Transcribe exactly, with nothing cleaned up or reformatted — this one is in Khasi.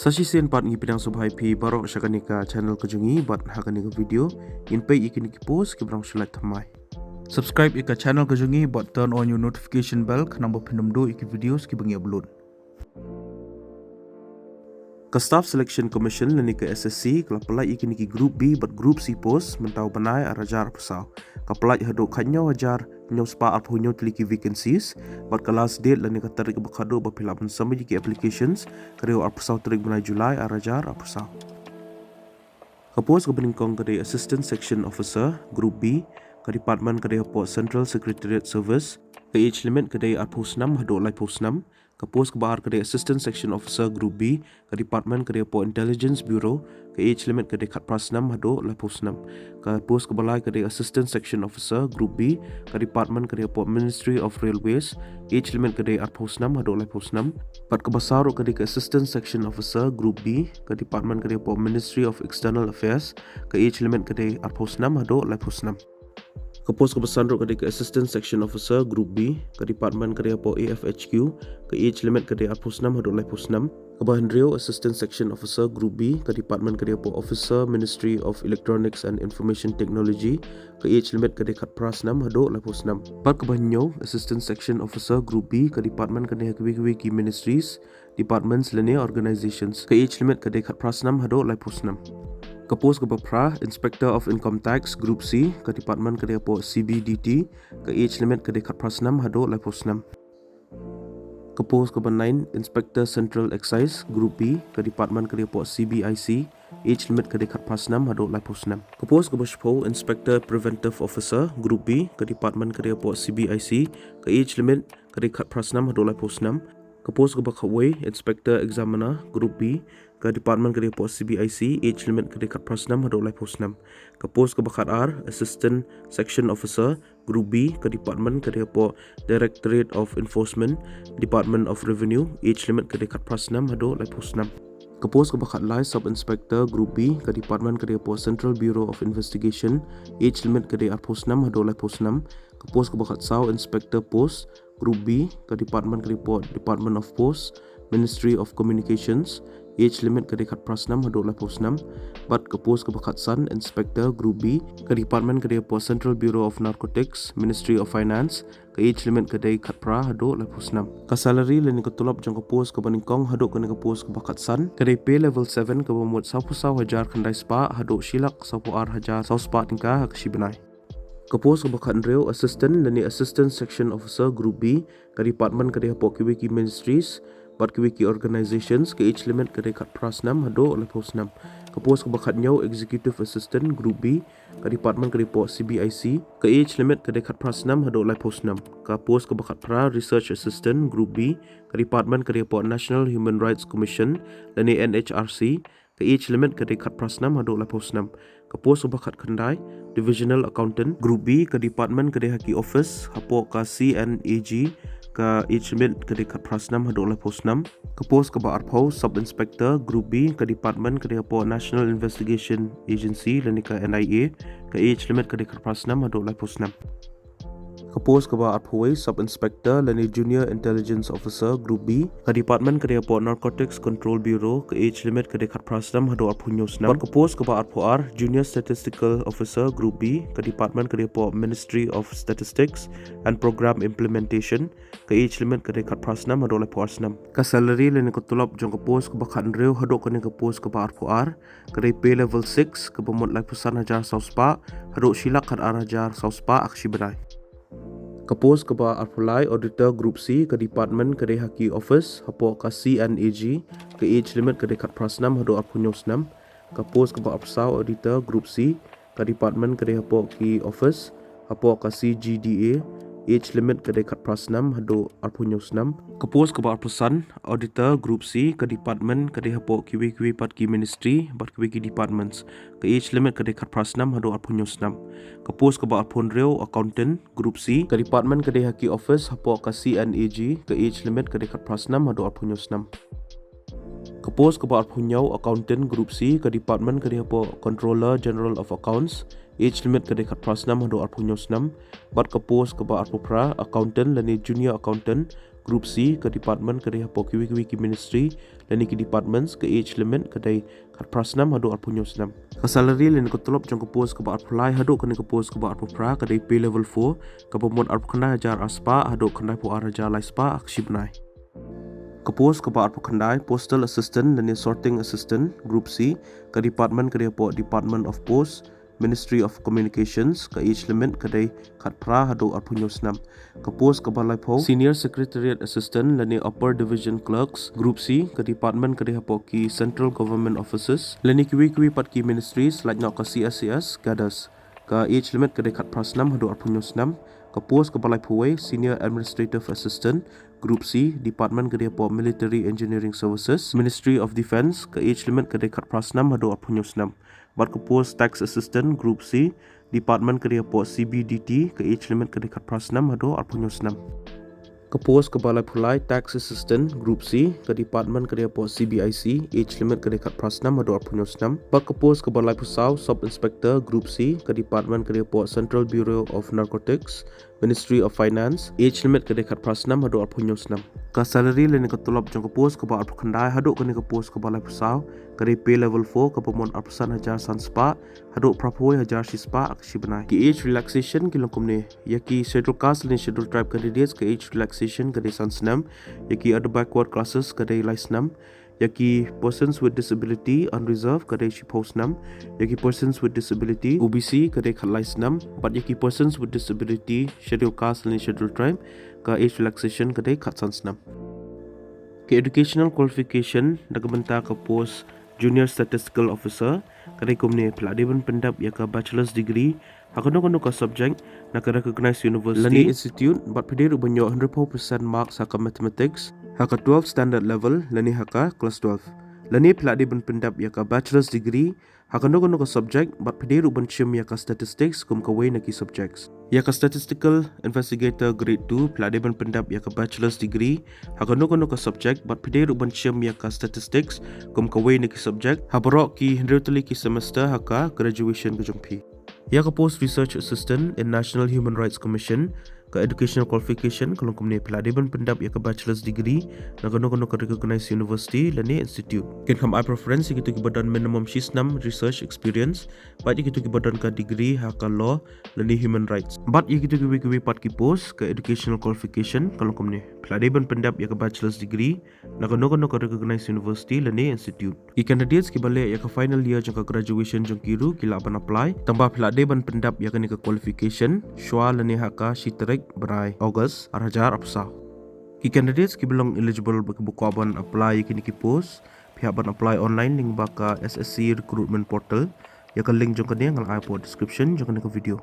Sa shisien pat ngi pdiang sngewbha ïa phi baroh sha kane ka channel ka jong ngi bad ha kane ka video ngin peit ïa kine ki post kiba dang shu lait thymmai. Subscribe ïa ka channel ka jong ngi bad turn on your notification bell khnang ba phin ym duh ïa ki videos kiba ngi upload. Ka Staff Selection Commission lane ka S S C ka la pyllait ïa kine ki Group B bad Group C post mynta u bnai ar hajar arphew saw. Ka pyllait haduh khathynñiew hajar hynñiew spah arphew hynñiew tylli ki vacancies bad ka last date lane ka tarik ba khadduh ba phi lah ban submit ïa ki applications ka dei u arphew saw tarik bnai July ar hajar arphew saw. Ka post kaba nyngkong ka dei Assistant Section Officer, Group B, ka department ka dei hapoh Central Secretariat Service, ka age limit ka dei arphew snem haduh laiphew snem. Ka post kaba ar ka dei Assistant Section Officer, Group B, ka department ka dei hapoh Intelligence Bureau, ka age limit ka dei khatphra snem haduh laiphew snem. Ka post kaba lai ka dei Assistant Section Officer, Group B, ka department ka dei hapoh Ministry of Railways, age limit ka dei arphew snem haduh laiphew snem. Bad kaba saw ruh ka dei ka Assistant Section Officer, Group B, ka department ka dei hapoh Ministry of External Affairs, ka age limit ka dei arphew snem haduh laiphew snem. Ka post kaba san ruh ka dei ka Assistant Section Officer, Group B, ka department ka dei hapoh A F H Q, ka age limit ka dei arphew snem haduh laiphew snem. Kaba hynriew Assistant Section Officer, Group B, ka department ka dei hapoh Officer, Ministry of Electronics and Information Technology, ka age limit ka dei khatphra snem haduh laiphew snem. Bad kaba hynñiew Assistant Section Officer, Group B, ka department ka dei ha kiwei kiwei ki ministries, departments lane organizations. Ka age limit ka dei khatphra snem haduh laiphew snem. Ka post kaba phra Inspector of Income Tax, Group C, ka department ka dei hapoh C B D T, ka age limit ka dei khatphra snem haduh laiphew snem. Ka post kaba nine Inspector Central Excise, Group B, ka department ka dei hapoh C B I C, age limit ka dei khatphra snem haduh laiphew snem. Ka post kaba shiphew Inspector Preventive Officer, Group B, ka department ka dei hapoh C B I C, ka age limit ka dei khatphra snem haduh laiphew snem. Ka post kaba khatwei Inspector Examiner, Group B, ka department ka dei hapoh C B I C, age limit ka dei khatphra snem haduh laiphew snem. Ka post kaba khatar Assistant Section Officer, Group B, ka department ka dei hapoh Directorate of Enforcement, Department of Revenue, age limit ka dei khatphra snem haduh laiphew snem. Ka post kaba khatlai Sub Inspector, Group B, ka department ka dei hapoh Central Bureau of Investigation, age limit ka dei arphew snem haduh laiphew snem. Ka post kaba khatsaw Inspector Post, Group B, ka department ka dei hapoh Department of Post, Ministry of Communications, age limit ka dei khatphra snem haduh laiphew snem. Bad ka post kaba khatsan Inspector, Group B, ka department ka dei hapoh Central Bureau of Narcotics, Ministry of Finance, ka age limit ka dei khatphra haduh laiphew snem. Ka salary lane ka tulop jong ka post kaba nyngkong haduh kane ka post kaba khatsan ka dei pay level seven kaba mut sawphew saw hajar khyndai spah haduh shi lak sawphew ar hajar saw spah tyngka ha ka shi bnai. Ka post kaba khathynriew Assistant lane Assistant Section Officer, Group B, ka department ka dei hapoh kiwei ki ministries bad kiwei ki organizations, ka age limit ka dei khatphra snem haduh laiphew snem. Ka post kaba khathynñiew Executive Assistant, Group B, ka department ka dei hapoh C B I C, ka age limit ka dei khatphra snem haduh laiphew snem. Ka post kaba khatphra Research Assistant, Group B, ka department ka dei hapoh National Human Rights Commission lane N H R C, ka age limit ka dei khatphra snem haduh laiphew snem. Ka post kaba khatkhyndai Divisional Accountant, Group B, ka department ka dei ha ki office hapoh ka C N A G, ka age limit ka dei khatphra snem haduh laiphew snem. Ka post kaba arphew Sub Inspector, Group B, ka department ka dei hapoh National Investigation Agency lane ka N I A, ka age limit ka dei khatphra snem haduh laiphew snem. Ka post kaba arphew wei Sub Inspector lane Junior Intelligence Officer, Group B, ka department ka dei hapoh Narcotics Control Bureau, ka age limit ka dei khatphra snem haduh arphew hynñiew snem. Bad ka post kaba arphew ar Junior Statistical Officer, Group B, ka department ka dei hapoh Ministry of Statistics and Program Implementation, ka age limit ka dei khatphra snem haduh laiphew ar snem. Ka salary lane ka tulop jong ka post kaba khathynriew haduh kane ka post kaba arphew ar ka dei pay level six kaba mut laiphew san hajar saw spah haduh shi lak khatar hajar saw spah ha ka shi bnai. Ka post kaba arphew lai Auditor, Group C, ka department ka dei ha ki office hapoh ka C N A G, ka age limit ka dei khatphra snem haduh arphew hynñiew snem. Ka post kaba arphew saw Auditor, Group C, ka department ka dei hapoh ki office hapoh ka C G D A, age limit ka dei khatphra snem haduh arphew hynñiew snem. Ka post kaba arphew san Auditor, Group C, ka department ka dei hapoh kiwei kiwei pat ki ministry bad kiwei ki departments, ka age limit ka dei khatphra snem haduh arphew hynñiew snem. Ka post kaba arphew hynriew Accountant, Group C, ka department ka dei ha ki office hapoh ka C N A G, ka age limit ka dei khatphra snem haduh arphew hynñiew snem. Ka post kaba arphew hynñiew Accountant, Group C, ka department ka dei hapoh Controller General of Accounts, age limit ka dei khatphra snem haduh arphew hynñiew snem. Bad ka post kaba arphew phra Accountant lane Junior Accountant, Group C, ka department ka dei hapoh kiwei kiwei ki ministry lane ki departments, ka age limit ka dei khatphra snem haduh arphew hynñiew snem. Ka salary lane ka tulop jong ka post kaba arphew lai haduh kane ka post kaba arphew phra ka dei pay level four, kaba mut arphew khyndai hajar ar spah haduh khyndaiphew ar hajar lai spah ha ka shi bnai. Ka post kaba arphew khyndai, postal assistant lane sorting assistant, group C, ka department ka dei hapoh Department of Post, Ministry of Communications, ka age limit ka dei khatphra haduh arphew hynñiew snem. Ka post kaba laiphew, senior secretariat assistant lane upper division clerks, group C, ka department ka dei hapoh ki central government offices lane kiwei kiwei pat ki ministries, lait noh ka C S C S cadres. Ka age limit ka dei khatphra snem haduh arphew hynñiew snem. Ka post kaba laiphew wei, senior administrative assistant, group C, department ka dei hapoh Military Engineering Services, Ministry of Defence, ka age limit ka dei khatphra snem haduh arphew hynñiew snem. Bad ka post tax assistant, group C, department ka dei hapoh C B D T, ka age limit ka dei khatphra snem haduh arphew hynñiew snem. Ka post kaba laiphew lai, tax assistant, group C, ka department ka dei hapoh C B I C, age limit ka dei khatphra snem haduh arphew hynñiew snem. Bad ka post kaba laiphew saw, sub inspector, group C, ka department ka dei hapoh Central Bureau of Narcotics, Ministry of Finance, age limit ka dei khatphra snem haduh arphew hynñiew snem. Ka salary lane ka tulop jong ka post kaba arphew khyndai haduh kane ka post kaba laiphew saw ka dei pay level four, kaba mut arphew san hajar san spah haduh phraphew wei hajar shi spah ha ka shi bnai. Ki age relaxation ki long kumne: ïa ki schedule caste lane schedule tribe candidates ka age relaxation ka dei san snem, ïa ki other backward classes ka dei lai snem, ïa ki persons with disability unreserved ka dei shiphew snem, ïa ki persons with disability, O B C, ka dei khatlai snem, bad ïa ki persons with disability, schedule caste lane schedule tribe, ka age relaxation ka dei khatsan snem. Ka educational qualification na ka bynta ka post Junior Statistical Officer ka dei kumne: phi la dei ban pyndep ïa ka bachelor's degree ha kano kano ka subject na ka recognized university lane institute, bad phi dei ruh ban ïoh hynriewphew percent marks ha ka mathematics ha ka twelve standard level lane ha ka class twelve. Lane phi la dei ban pyndep ïa ka bachelor's degree ha kano kano ka subject, bad phi dei ruh ban shim ïa ka statistics kum kawei na ki subjects. Ïa ka statistical investigator grade two phi la dei ban pyndep ïa ka bachelor's degree ha kano kano ka subject, bad phi dei ruh ban shim ïa ka statistics kum kawei na ki subject ha baroh ki hynriew tylli ki semester ha ka graduation ka jong phi. Ïa ka post research assistant in National Human Rights Commission, ka educational qualification ka long kumne: phi la dei ban pyndep ïa ka bachelor's degree na kano kano ka recognized university lane institute. Kin kham ai preference ïa kito kiba don minimum shi snem research experience, bad ïa kito kiba don ka degree ha ka law lane human rights. Bad ïa kito kiwei kiwei pat ki post, ka educational qualification ka long kumne: phi la dei ban pyndep ïa ka bachelor's degree na kano kano ka recognized university lane institute. Ki candidates kiba leh ïa ka final year jong ka graduation jong ki ruh ki lah ban apply, tangba phi la dei ban pyndep ïa kane ka qualification shwa lane ha ka shi tarik bnai August ar hajar arphew saw. Ki candidates kiba long eligible bad kiba kwah ban apply ïa kine ki post, phi hap ban apply online lyngba ka S S C recruitment portal. Ïa ka link jong kane nga la ai hapoh description jong kane ka video.